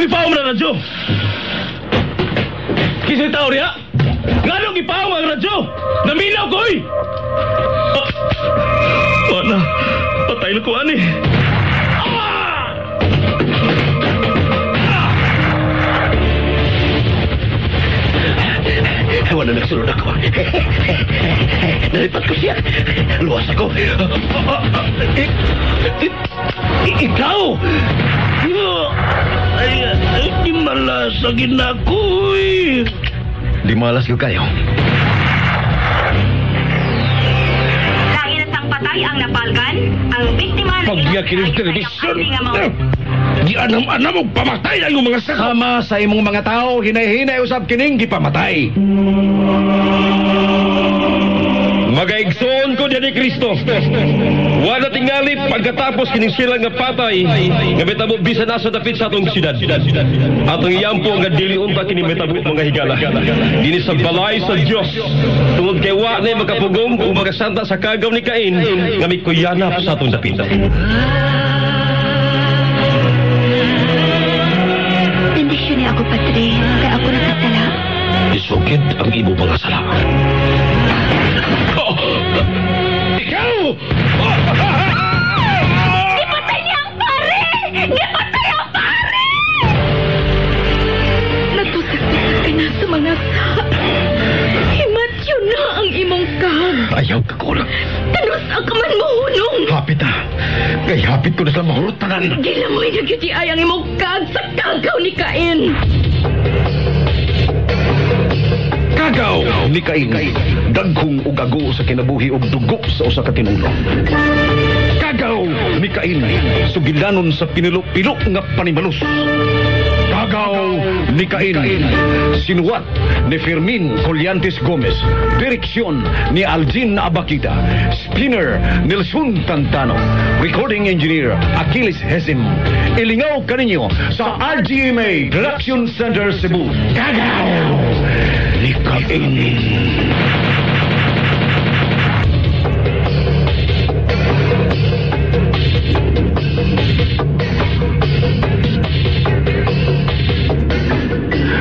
Nganong gipaom na radyo? Kisa'y tao niya? Nganong gipaom ang radyo? Naminaw ko, oy! Ah, wala. Patay na ko, ani. Ah! Ah! Wala nagsulod ako. Nalipat ko siya. Luwas ako. Ikaw! Ay, ay, di malas ang ginakoy. Di malas ko kayo. Lain sang patay ang napalkan, ang biktima na Pagya kining telebisyon. Di anam-anam og pamatay ang iyong mga saka. Sama sa imong mga tao, hinay-hinay usab kining gipamatay. Magaigsoon ko diyan ni Kristo. Wala tingali pagkatapos kining sila nga patay nga mitabo bisan asa dapit sa atong syudad. Atong iyampo nga dili unta kini mitabo mga higala. Dinhi sa balay sa Dios. Tungod kay wa nay makapugong ug makasanta sa kagaw ni Cain nga mikuyanap sa atong dapit. Bendisyon niya ako, Padre, kay ako nakasala. Isukid ang imo mga sala. Oh! Ikaw! Gipatay niya ang pare! Gipatay ang pare! Natusak-tusak ka na sa mga sa. Himatyo na ang imong kag. Ayaw ka ko. Tanus ang kaman mo hunong. Hapit ah. Kay hapit ko na sa mahurot tanan. Gilamoy na gyud ay ang imong kag sa kagaw ni Cain. Kagaw ni Cain. Dagkong ugago sa kinabuhi og dugo sa usa ka tinulo. Kagaw ni Cain. Sugilanon sa pinilo-pilo nga panimalus. Kagaw ni Cain. Sinuwat ni Fermin Collantes Gomez. Direksyon ni Aljin Abakita. Spinner Nelson Tantano. Recording engineer Achilles Hesim. Ilingaw kaninyo sa RGMA Production Center Cebu. Kagaw ni Cain.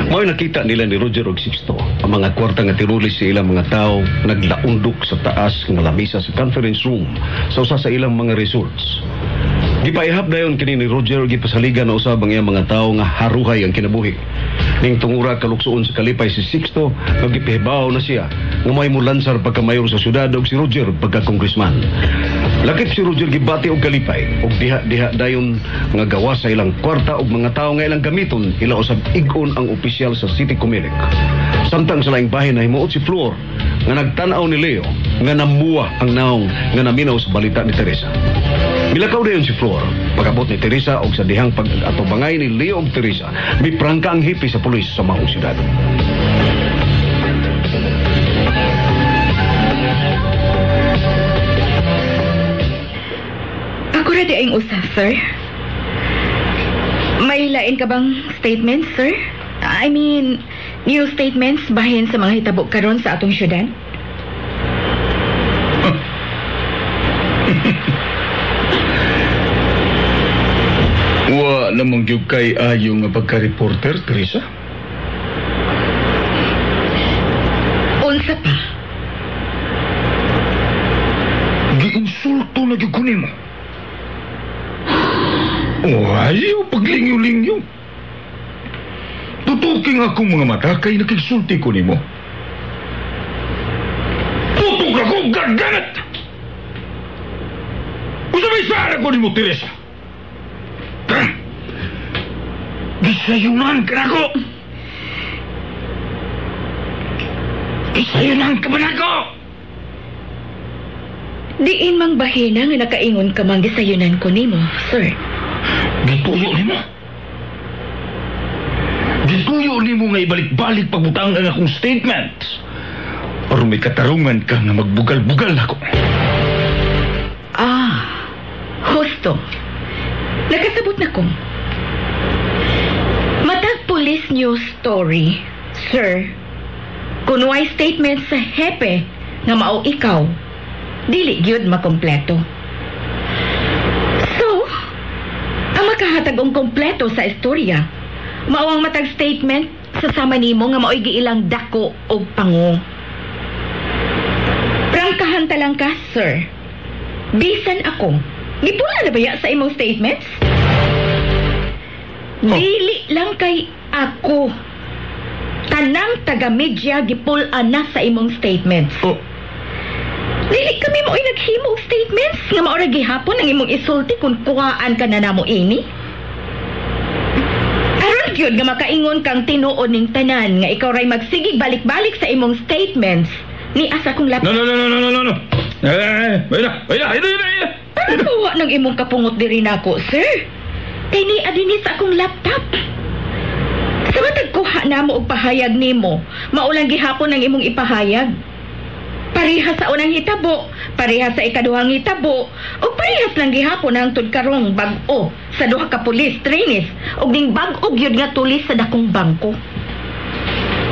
Mao nakita nila ni Roger og Sixto ang mga kwarta nga tirulis sa ilang mga tao naglaundok sa taas nga lamisa sa conference room sa usa sa ilang mga resorts. Gipaihap dayon kini ni Roger og gipasaligan na usab ang iyang mga tao nga haruhay ang kinabuhi. Ning tungura kaluksoon sa kalipay si Sixto nga gipahibaw na siya nga may mulansar pagka mayor sa syudad og si Roger pagka congressman. Lakip si Roger gibati og kalipay og diha-diha dayon nga gawa sa ilang kwarta og mga tao nga ilang gamiton ila usab ig-on ang opisyal sa City Comelec. Samtang sa laing bahin nahimuot si Flor nga nagtan-aw ni Leo nga namuwa ang naong nga naminaw sa balita ni Teresa. Milakaw dayon si Flor. Pag-abot ni Teresa og sa dihang pag-atubangay ni Leo og Teresa, miprangka ang hipi sa pulis sa maong syudad. Ako ra di ang usa, sir. May lain ka bang statement, sir? I mean, new statements bahin sa mga hitabo karon sa atong syudad? Wa namang gyud kay ayo nga pagka-reporter, Teresa. Unsa pa? Giinsulto na gyud ko nimo. Oh, ayaw paglingyo-lingyo. Tutuking akong mga mata kay nakigsulti ko nimo. Tutok ako, gagamat! Unsa may sara ko nimo, Teresa? Gisayunan ka na ko! Gisayunan ka ba na ko? Diin mang bahina nga nakaingon ka mang gisayunan ko nimo, sir. Gituyo nimo. Gituyo nimo nga ibalik-balik pagbutang ang akong statement. Aron may katarungan ka nga magbugal-bugal nako. Ah, husto. Nakasabot na ko. Matag police news story, sir. Kunway statement sa hepe nga mao ikaw, dili gyud makompleto. So, ang makahatag og kompleto sa istorya, Mao ang matag statement sa sama nimo nga maoy giilang dako og pango. Prangkahan ta lang ka, sir. Bisan ako, gipula na baya sa imong statements? Oh. Dili lang kay ako. Tanang taga-media gipul-an na sa imong statements. Oh. Dili kami mao'y naghimo og statements nga mao ra gihapon ang imong isulti kung kuhaan ka na namo ini. Aron gyud nga makaingon kang tinuod ning tanan nga ikaw ray magsigig balik-balik sa imong statements ni asa kong No, laptop. no, no, no, no, no, no, no. Eh, ay na, ay na, ay na, ay na, ay na. Ano kuha ng imong kapungot diri nako, sir? Kay ni adini sa akong laptop. Sa matag kuha namo og pahayag nimo, maulang gihapon ang imong ipahayag. Parehas sa unang hitabo, parehas sa ikaduhang hitabo, ug parehas lang gihapon hangtod karong bag-o sa duha ka pulis trainees ug ning bag-o gyud nga tulis sa dakong bangko.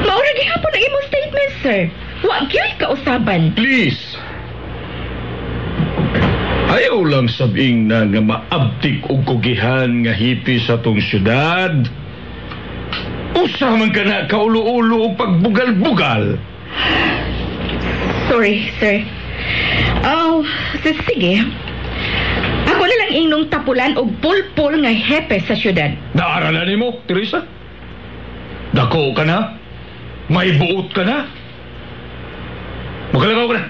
Mao ra gihapon ang imong statement, sir. Wa gyud kausaban. Please. Ayaw lang sabing na nga maabtik og kugihan nga hipi sa tong syudad. Usa man ka na kaulo-ulo og pagbugal-bugal. Sorry, sir. Oh, sige. Ako na lang ingnong tapulan og pulpul nga hepe sa syudad. Naaralan nimo, Teresa? Dako ka na? May buot ka na? Magalagaw ka na.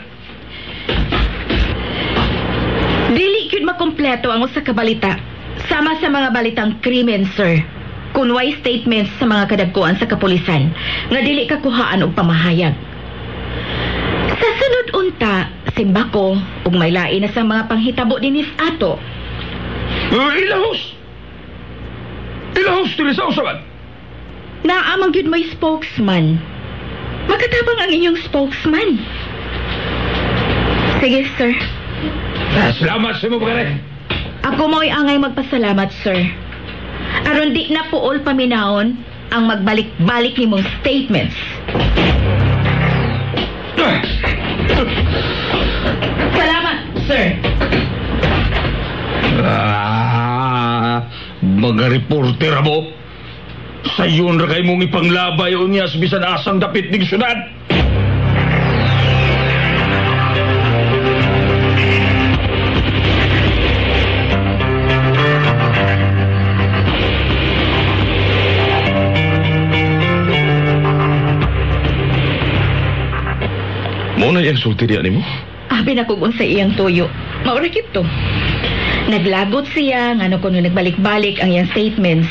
Dili gyud makumpleto ang usa ka balita. Sama sa mga balitang krimen, sir. Kun way statements sa mga kadagkuan sa kapulisan nga dili ka kuhaan og pamahayag. Sa sunod unta, simba ko ug may lain na sa mga panghitabo dinis ato. Ilahos! Ilahos, Teresa, usaban! Naa man gyud mo'y spokesman. Makatabang ang inyong spokesman. Sige, sir. Salamat sa imo, pagkare. Ako mo'y angay magpasalamat, sir. Aron di na puol paminahon ang magbalik-balik nimong statements. Salamat, sir. Ah, mga reporter mo. Sayon ra kay mong ipanglabay unya sa bisan asang dapit ning syudad. Mao na iyang sulti diya nimo? Abi na kung unsa iyang tuyo. Maura gyud to. Naglagot siya ngano kuno nagbalik-balik ang iyang statements.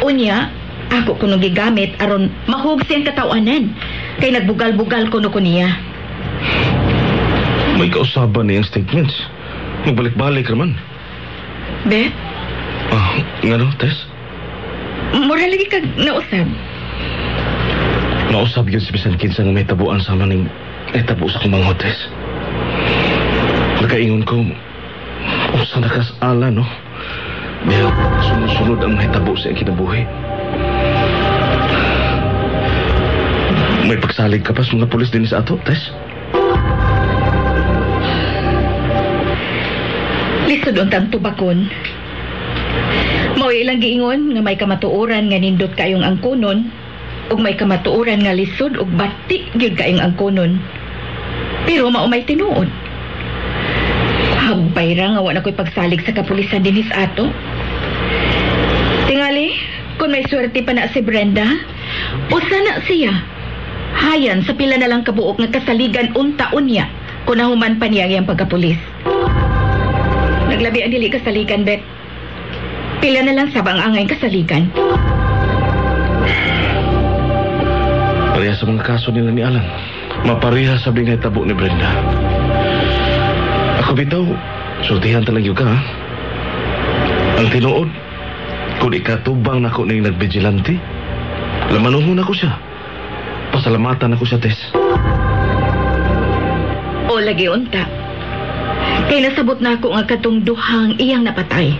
Unya, ako kuno gigamit aron mahug siyang katawanan. Kay nagbugal-bugal kuno ko niya. May kausaban niyang statements. Magbalik-balik raman. Bet, Ah, ngano, Tess? mura lagi kag nausab. Nausab yun si bisan kinsa nga may tabuan sama ning ay tabo sa akong mga Tess. Nakaingon ko, usa na kasala, no? Dahil sunod-sunod ang mahitabo sa iyang kinabuhi. May pagsalig ka pa sa mga pulis din sa ato, Tess? Lisod untang tubakon. Mao ilang giingon nga may kamatuoran nga nindot kayong angkonon ug may kamatuoran nga lisod ug bati gyud kayong angkonon. Pero mao may tinuod. Hagbay ra nga wa na ko'y pagsalig sa kapulisan dinhis ato. Tingali, kung may swerte pa na si Brenda, usa na siya. Hayan sa pila na lang kabuok nga kasaligan unta unya kung nahuman pa niya ang iyang pagkapulis. Naglabi ang dili kasaligan, Bet. Pila na lang sabang angay kasaligan. Pareha sa mga kaso nila ni Alan. Mapareha sa bingay tabo ni Brenda. Ako bitaw, sultihan talaga ka, ha? Ang tinuod, kung ikatubang nako ning nagbigilante, lamanuhon ako siya. Pasalamatan ako siya, Tess. O lagi unta. Kay nasabot na ako nga katong duhang iyang napatay.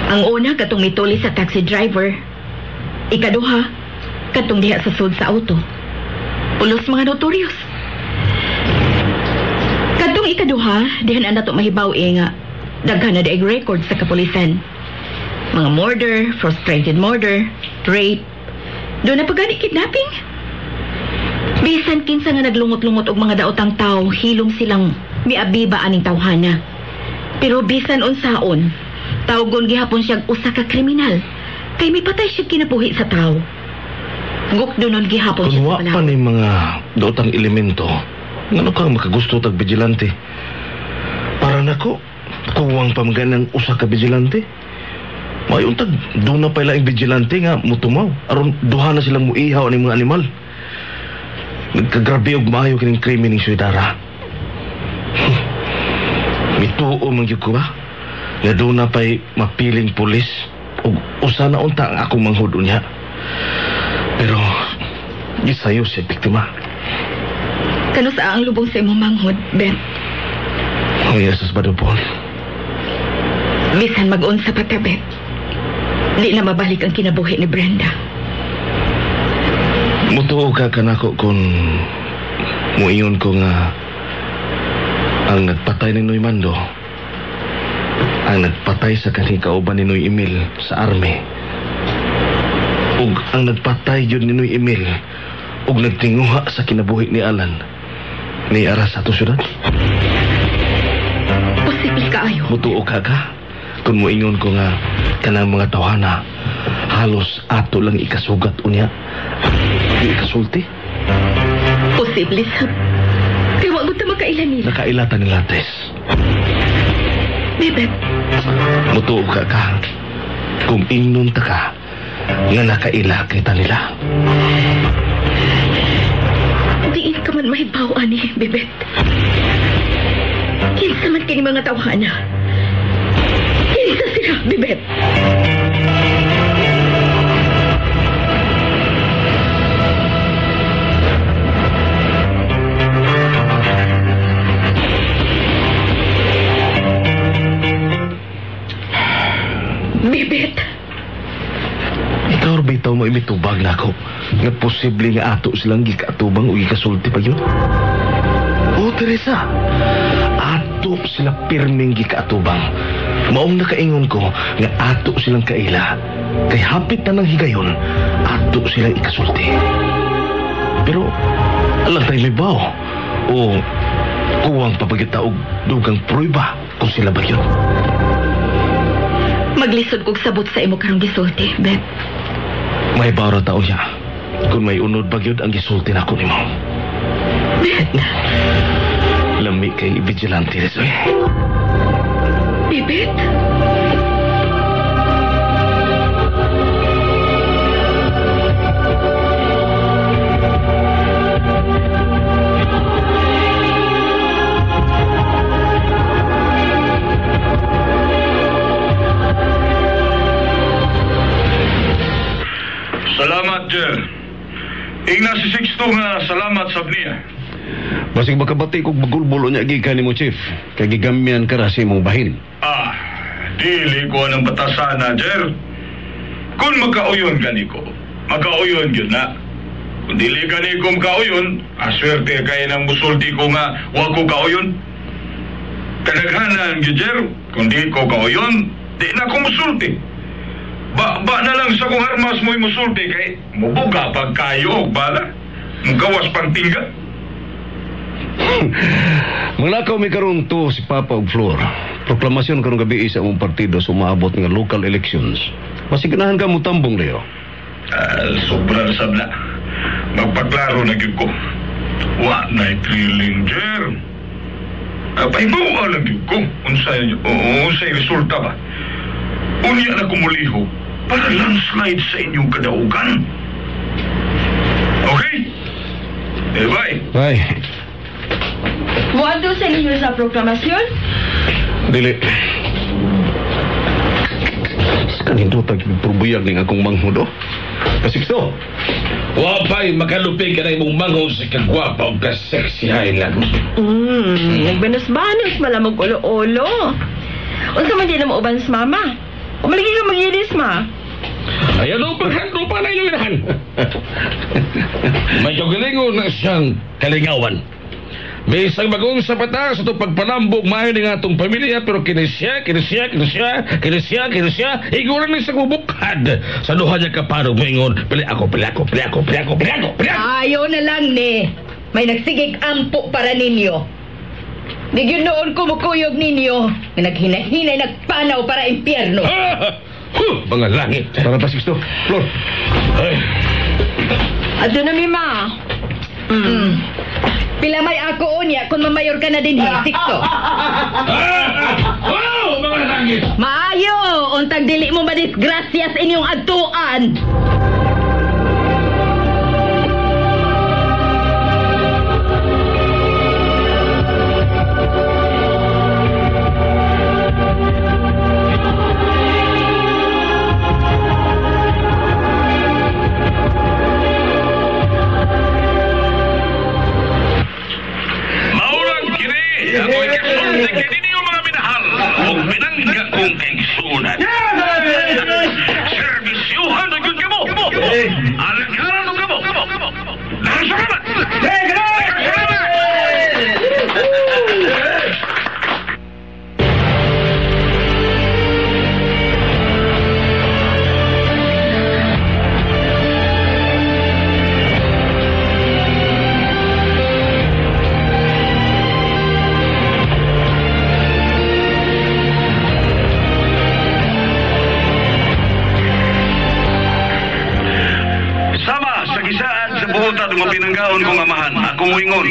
Ang una katong mituli sa taxi driver. Ikaduha, katong diha sa sud sa auto. Pulos mga notorious. Katong ikaduha, dihan na nato mahibaw eh nga daghan na daig record sa kapulisan. Mga murder, frustrated murder, rape. Doon na pagani kidnapping. Bisan kinsa nga naglungot-lungot og mga daotang tao, hilom silang miabiba aning tawhana. Pero bisan unsaon, tawgon gihapon siyang usa ka kriminal. Kay mipatay siya kinabuhi sa tao. Gukdunon gihapon siya Kung wa sa pa palawig. ni mga daotang elemento, ngano kang makagusto tag vigilante? Para nako, kuwang pamganang usa ka vigilante. Mayon tag doon na pala ang vigilante nga mutumaw. Aron duha na silang muihaw ani mga animal. Nagkagrabe og maayo kining krimen ning syudara. Mituo man gyud ko ba? Nga doon na pa'y mapiling pulis ug usa na unta ang akong manghud unya. Pero gisayo siya biktima. Kanusa ang lubong sa imong manghod, Bet? Ang iyasas ba doon? Bisan mag-unsa pa ta, Bet. Di na mabalik ang kinabuhi ni Brenda. Mutuo ka kanako kung muingon ko nga ang nagpatay ni Noy Mando, ang nagpatay sa kanhi kauban ni Noy Emil sa army, ug ang nagpatay yun ni Noy Emil ug nagtinguha sa kinabuhi ni Alan ni ara sa ato syudad. Posible kaayo. Mutuo ka ka kung muingon ko nga kanang mga tawhana halos ato lang ikasugat unya, di ikasulti. Posible sab. Kay wa gud ta makaila nila. Nakailatan nila, Tess. Bebet, Mutuo ka ka kung ingnon ta ka nga nakaila kita nila. Diin ka man mahibaw ani, Bebet. Kinsa man kini mga tawhana. Kinsa sila, Bebet. Bebet. Ikaw bitaw mo imitubag na ako nga posible nga ato silang gikaatubang o gikasulti pa yun. O Teresa, ato sila pirming gikaatubang. Maong nakaingon ko nga ato silang kaila. Kay hapit na ng higayon, ato silang ikasulti. Pero alang tayo may baw o kuwang papagita og dugang prueba kung sila ba yun. Maglisod kog sabot sa imo karong gisulti, Bet. May baro tao niya. Kung may unod ba yun ang gisulti na ako nimo. Bet. Lami kay vigilante rin, eh. Bebet. Salamat, Jer. Ingna si Sixto nga salamat sab niya. Basig makabati kog bagulbulo niya gikan nimo, Chief. Kay gigamyan ka ra sa imong bahin. Ah, dili ko ang batasana, Jer. Kung magkauyon gani ko, magkauyon gyud na. Kung dili gani ko makauyon, aswerte kay nang musulti ko nga wa ko kauyon. Kadaghanan gyud, Jer, kung di ko kauyon, di na ko musulti. Ba na lang sa kong armas mo'y musulti kay mubuga pag kayo og bala. Mugawas pang tingga. Manglakaw mi karon to si Papa og Flor. Proklamasyon karong gabi sa among partido sa umaabot nga local elections. Masiganahan ka mo tambong, Leo. Sobra sab na. Magpaklaro na gyud ko. Wa na thrilling, Jer. Pahibaw lang gyud ko. Unsay resulta ba? Unya na kumuliho para landslide sa inyong kadaugan. Okay? Eh, bye. Bye. Muadto sa ninyo sa proklamasyon? Dili. Kanindotag probuyag ning akong manghud, oh. Kasikso. Wa pa'y makalupig ka na imong manghod sa kagwapa o ka-sexy highland. Nagbanos-banos, malamog ulo-ulo. Unsa man di na mo uban sa mama? Umalagi ka magilis, ma. Ayan o, paghandro pa na inyong inahan. May kagalingon na siyang kalingawan. May isang bagong sapata sa itong pagpanambog maayo ni nga atong pamilya, pero kini siya, iguran ni sa kubukhad. Sa duha niya kaparog moingon, pili ako. Ayaw na lang ni. May nagsigig ampo para ninyo. Di yun noon kumukuyog ninyo. May naghinahinay nagpanaw para impyerno. Huh, mga langit. Tara ta, Sixto. Flor. Ay. Ato na mi, ma. Pila may ako unya kung mamayor ka na din, he, Sixto. Oh, mga langit. Maayo, untag dili mo madisgrasya sa inyong adtuan. Pinanggaon kong amahan, akong muingon.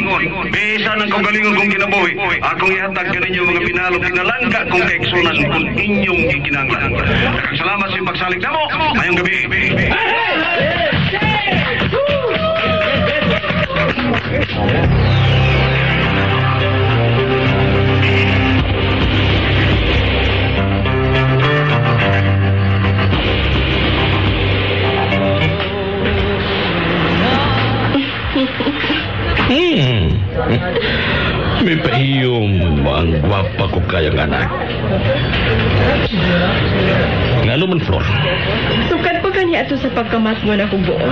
Bisan ang kaugalingon kong kinabuhi, akong ihatag kaninyo mga pinalo, pinalangga kong kaigsunan kung inyong gikinanglan. Salamat sa pagsalig namo, ngayong gabi. May pahiyom ang gwapa ko kayang anak. Ngano man, Flor? Sukad pa kaniya ato sa pagkamatngon akong buot.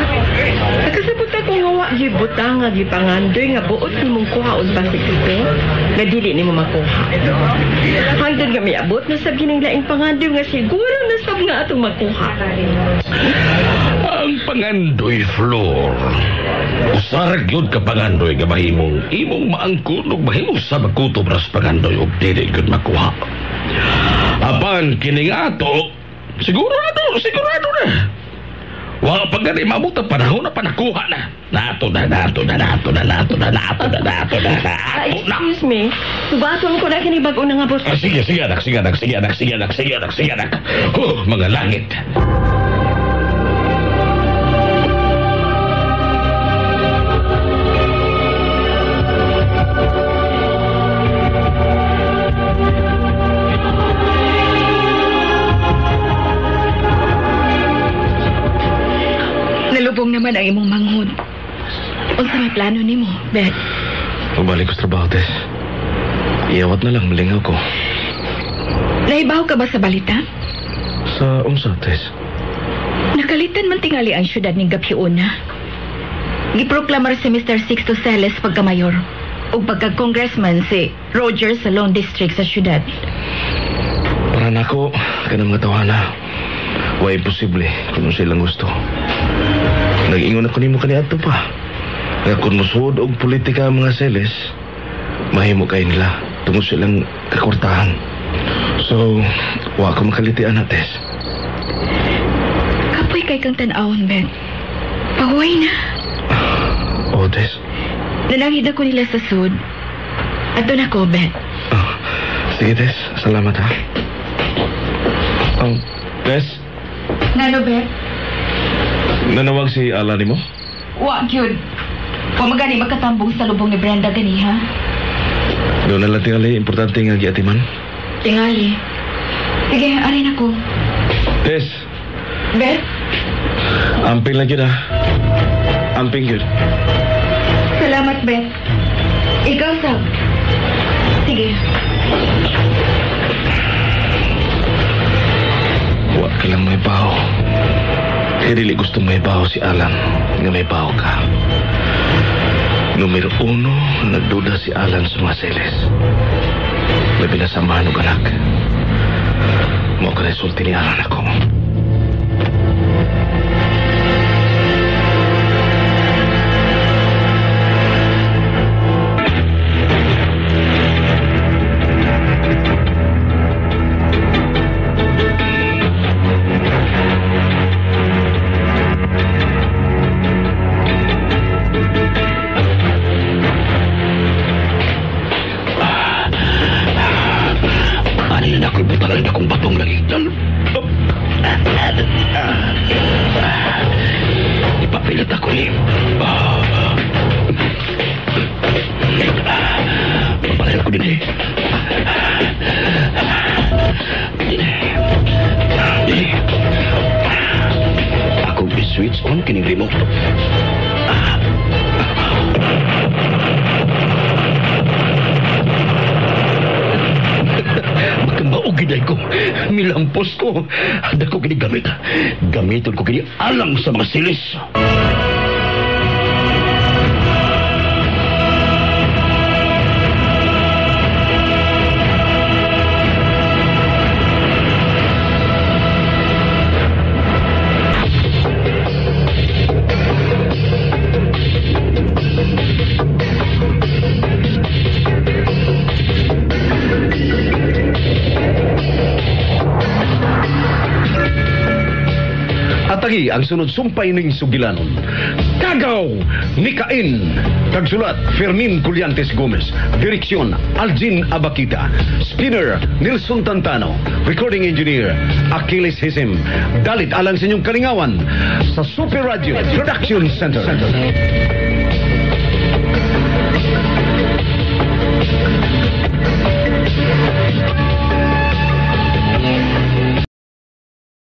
Nakasabot ako nga wa gyud butang nga gipangandoy nga buot nimong kuhaon pa sa Sixto, nga dili nimo makuha. Hangtod nga miabot na sab kining laing pangandoy nga siguro na sab nga atong makuha. Ang pangandoy, Flor. Usarag yun ka pangandoy nga mahimong imong maangkon ug mahimong sa magkutob ras pangandoy ug dili gyud makuha. Apan kining ato, sigurado na. Wa pa gani maabot ang panahon na panakuha na. Nato na. Excuse me, subaton ko na kini bag-o na nga boss. Sige anak. Oh, mga langit. Nalubong naman ang imong manghod. Unsa may plano nimo, Beth? Pabalik ko sa trabaho, Tess. Iyawat na lang, malingaw ko. Nahibaw ka ba sa balita? Sa unsa, Tess? Nakalitan man tingali ang syudad ning Gaphiuna. Giproklamar si Mr. Sixto Celes pagkamayor ug pagka-congressman si Roger sa Lone District sa syudad. Para nako, kanang mga tawhana. Wa imposible kung silang gusto. Nag-ingon ako nimo kaniadto pa. Nga kung musuod og politika ang mga Celes, mahimo kay nila tungod silang kakwartahan. So, wa ko makalitian na, Tess. Kapoy kay kang tan-awon, Ben. Pahuway na. Oh, Tess. Nananghid ako nila sa sud. Ato na ko, Ben. Oh, sige, Tess. Salamat, ha. Tess? Ngano, Ben? Nanawag si Ala nimo? Wa, gyud. Wa magani makatambong sa lubong ni Brenda gani, ha? Doon na lang tingali. Importante nga giatiman. Tingali. Sige, arin ako. Tess. Beth? Amping lang yun, ha? Amping yun. Salamat, Beth. Ikaw, Sab. Sige. Wa ka lang may baho. Kaya dili gustong may baho si Alan nga may baho ka. Numero uno, nagduda si Alan sa mga seles. Labi na sa amahan og anak. Mao ka resulti ni Alan ako. Ano na ako'y butalan akong batong lagi. Ipapilit ako ni. Papalayan ko din eh. Dili. Ako i-switch on kining remote. Makambaog giday ko. Milampos ko. Handa ko kini gamit. Gamiton ko kini alang sa mga silis. Atagi ang sunod sumpay ning sugilanon. Kagaw ni Cain. Tagsulat Fermin Colyantes Gomez. Direksyon Aljin Abakita. Spinner Nelson Tantano. Recording engineer Achilles Hisim. Dalit alang sa inyong kalingawan sa Super Radio Production Center.